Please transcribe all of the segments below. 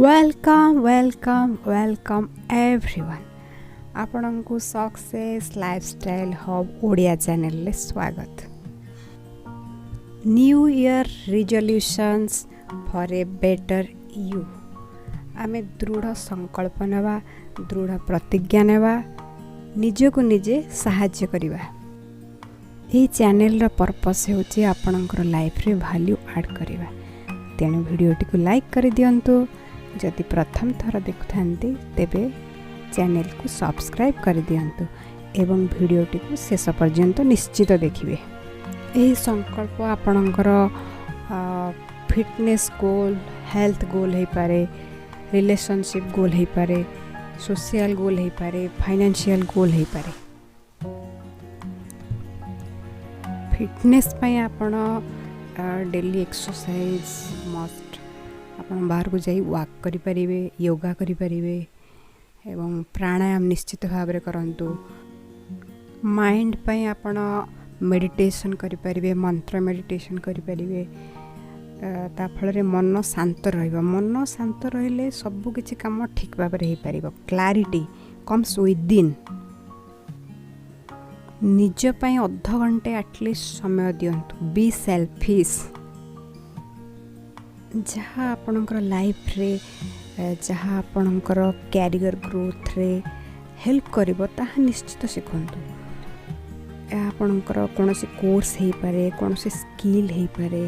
Welcome, welcome, welcome everyone. ଆପଣଙ୍କୁ success lifestyle hub Odia ଚ୍ୟାନେଲରେ ସ୍ୱାଗତ। New Year resolutions for a better you. ଆମେ ଦୃଢ଼ ସଂକଳ୍ପ ନେବା, ଦୃଢ଼ ପ୍ରତିଜ୍ଞା ନେବା, ନିଜକୁ ନିଜେ ସାହାଯ୍ୟ କରିବା। ଏହି ଚ୍ୟାନେଲର ପର୍ପସ୍ ହେଉଛି ଆପଣଙ୍କର ଲାଇଫରେ ଭାଲ୍ୟୁ ଆଡ଼୍ କରିବା। ତେଣୁ ଭିଡ଼ିଓଟିକୁ ଲାଇକ୍ କରିଦିଅନ୍ତୁ। ଯଦି ପ୍ରଥମ ଥର ଦେଖୁଥାନ୍ତି, ତେବେ ଚ୍ୟାନେଲକୁ ସବସ୍କ୍ରାଇବ୍ କରିଦିଅନ୍ତୁ ଏବଂ ଭିଡ଼ିଓଟିକୁ ଶେଷ ପର୍ଯ୍ୟନ୍ତ ନିଶ୍ଚିତ ଦେଖିବେ। ଏହି ସଂକଳ୍ପ ଆପଣଙ୍କର ଫିଟନେସ୍ ଗୋଲ୍, ହେଲ୍ଥ ଗୋଲ୍ ହେଇପାରେ, ରିଲେସନସିପ୍ ଗୋଲ୍ ହେଇପାରେ, ସୋସିଆଲ୍ ଗୋଲ୍ ହେଇପାରେ, ଫାଇନାନ୍ସିଆଲ୍ ଗୋଲ୍ ହେଇପାରେ। ଫିଟନେସ୍ ପାଇଁ ଆପଣ ଡେଲି ଏକ୍ସରସାଇଜ୍ ମଷ୍ଟ। ଆପଣ ବାହାରକୁ ଯାଇ ୱାକ୍ କରିପାରିବେ, ୟୋଗା କରିପାରିବେ ଏବଂ ପ୍ରାଣାୟାମ ନିଶ୍ଚିତ ଭାବରେ କରନ୍ତୁ। ମାଇଣ୍ଡ ପାଇଁ ଆପଣ ମେଡ଼ିଟେସନ୍ କରିପାରିବେ, ମନ୍ତ୍ର ମେଡ଼ିଟେସନ୍ କରିପାରିବେ। ତା ଫଳରେ ମନ ଶାନ୍ତ ରହିବ। ମନ ଶାନ୍ତ ରହିଲେ ସବୁ କିଛି କାମ ଠିକ୍ ଭାବରେ ହେଇପାରିବ। Clarity comes within. ନିଜ ପାଇଁ ଅଧଘଣ୍ଟେ ଆଟଲିଷ୍ଟ ସମୟ ଦିଅନ୍ତୁ। Be selfish. ଯାହା ଆପଣଙ୍କର ଲାଇଫରେ, ଯାହା ଆପଣଙ୍କର କ୍ୟାରିୟର ଗ୍ରୋଥରେ ହେଲ୍ପ କରିବ, ତାହା ନିଶ୍ଚିତ ଶିଖନ୍ତୁ। ଏହା ଆପଣଙ୍କର କୌଣସି କୋର୍ସ ହେଇପାରେ, କୌଣସି ସ୍କିଲ୍ ହେଇପାରେ,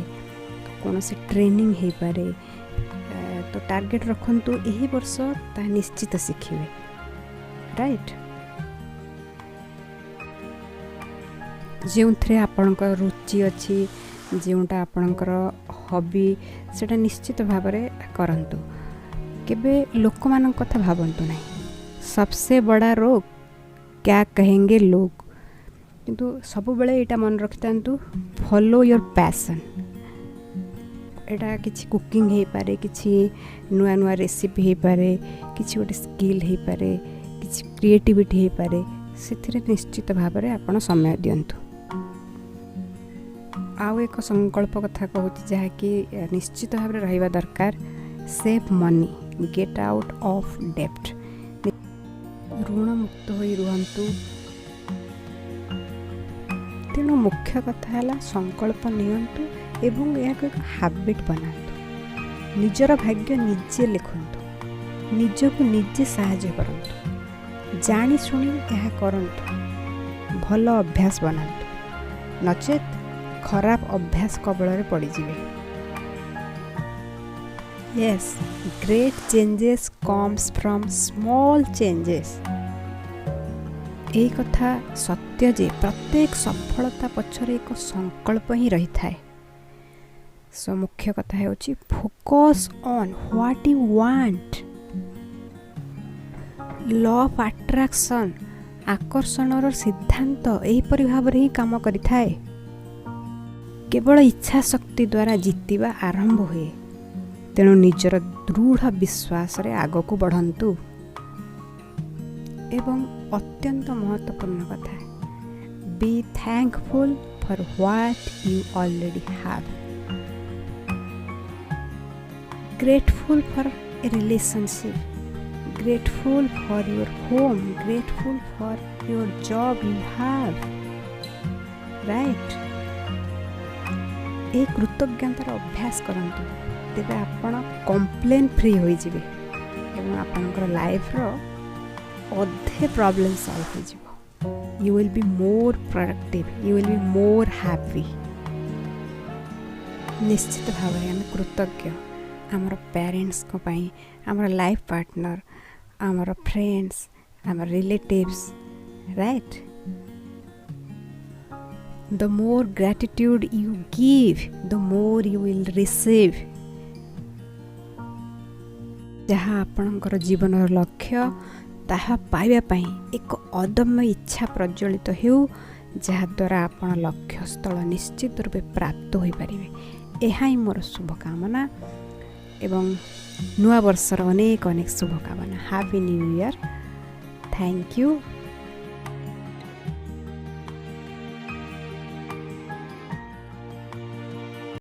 କୌଣସି ଟ୍ରେନିଂ ହେଇପାରେ। ତ ଟାର୍ଗେଟ୍ ରଖନ୍ତୁ, ଏହି ବର୍ଷ ତାହା ନିଶ୍ଚିତ ଶିଖିବେ, ରାଇଟ୍? ଯେଉଁଥିରେ ଆପଣଙ୍କର ରୁଚି ଅଛି, ଯେଉଁଟା ଆପଣଙ୍କର ହବି, ସେଇଟା ନିଶ୍ଚିତ ଭାବରେ କରନ୍ତୁ। କେବେ ଲୋକମାନଙ୍କ କଥା ଭାବନ୍ତୁ ନାହିଁ। सबसे बड़ा रोग, क्या कहेंगे लोग। କିନ୍ତୁ ସବୁବେଳେ ଏଇଟା ମନେ ରଖିଥାନ୍ତୁ, follow your passion. ଏଇଟା କିଛି କୁକିଂ ହେଇପାରେ, କିଛି ନୂଆ ନୂଆ ରେସିପି ହେଇପାରେ, କିଛି ଗୋଟେ ସ୍କିଲ୍ ହେଇପାରେ, କିଛି କ୍ରିଏଟିଭିଟି ହେଇପାରେ। ସେଥିରେ ନିଶ୍ଚିତ ଭାବରେ ଆପଣ ସମୟ ଦିଅନ୍ତୁ। ଆଉ ଏକ ସଂକଳ୍ପ କଥା କହୁଛି, ଯାହାକି ନିଶ୍ଚିତ ଭାବରେ ରହିବା ଦରକାର। Save money, get out of debt. ଋଣମୁକ୍ତ ହୋଇ ରୁହନ୍ତୁ। ତେଣୁ ମୁଖ୍ୟ କଥା ହେଲା, ସଂକଳ୍ପ ନିଅନ୍ତୁ ଏବଂ ଏହାକୁ ଏକ ହାବିଟ୍ ବନାନ୍ତୁ। ନିଜର ଭାଗ୍ୟ ନିଜେ ଲେଖନ୍ତୁ, ନିଜକୁ ନିଜେ ସାହାଯ୍ୟ କରନ୍ତୁ, ଜାଣିଶୁଣି ଏହା କରନ୍ତୁ, ଭଲ ଅଭ୍ୟାସ ବନାନ୍ତୁ, ନଚେତ୍ ଖରାପ ଅଭ୍ୟାସ କବଳରେ ପଡ଼ିଯିବେ। Yes, great changes comes from small changes. ଏହି କଥା ସତ୍ୟ ଯେ ପ୍ରତ୍ୟେକ ସଫଳତା ପଛରେ ଏକ ସଂକଳ୍ପ ହିଁ ରହିଥାଏ। ସୋ ମୁଖ୍ୟ କଥା ହେଉଛି, focus on what you want. Law of attraction, ଆକର୍ଷଣର ସିଦ୍ଧାନ୍ତ ଏହିପରି ଭାବରେ ହିଁ କାମ କରିଥାଏ। କେବଳ ଇଚ୍ଛା ଶକ୍ତି ଦ୍ୱାରା ଜିତିବା ଆରମ୍ଭ ହୁଏ। ତେଣୁ ନିଜର ଦୃଢ଼ ବିଶ୍ୱାସରେ ଆଗକୁ ବଢ଼ନ୍ତୁ। ଏବଂ ଅତ୍ୟନ୍ତ ମହତ୍ତ୍ୱପୂର୍ଣ୍ଣ କଥା, be thankful for what you already have, grateful for a relationship, grateful for your home, grateful for your job you have, right? ଏହି କୃତଜ୍ଞତାର ଅଭ୍ୟାସ କରନ୍ତୁ, ତେବେ ଆପଣ କମ୍ପ୍ଲେନ୍ ଫ୍ରି ହୋଇଯିବେ ଏବଂ ଆପଣଙ୍କର ଲାଇଫ୍ର ଅଧେ ପ୍ରୋବ୍ଲେମ୍ ସଲ୍ଭ ହୋଇଯିବ। You will be more productive, you will be more happy. ନିଶ୍ଚିତ ଭାବରେ ଆମେ କୃତଜ୍ଞ ଆମର ପ୍ୟାରେଣ୍ଟସ୍ଙ୍କ ପାଇଁ, ଆମର ଲାଇଫ୍ ପାର୍ଟନର୍, ଆମର ଫ୍ରେଣ୍ଡସ୍, ଆମର relatives, right? The more gratitude you give, the more you will receive. ଯାହା ଆପଣଙ୍କର ଜୀବନର ଲକ୍ଷ୍ୟ, ତାହା ପାଇବା ପାଇଁ ଏକ ଅଦମ୍ୟ ଇଚ୍ଛା ପ୍ରଜ୍ୱଳିତ ହେଉ, ଯାହାଦ୍ୱାରା ଆପଣ ଲକ୍ଷ୍ୟସ୍ଥଳ ନିଶ୍ଚିତ ରୂପେ ପ୍ରାପ୍ତ ହୋଇପାରିବେ। ଏହା ହିଁ ମୋର ଶୁଭକାମନା ଏବଂ ନୂଆ ବର୍ଷର ଅନେକ ଅନେକ ଶୁଭକାମନା। Happy New Year. Thank you.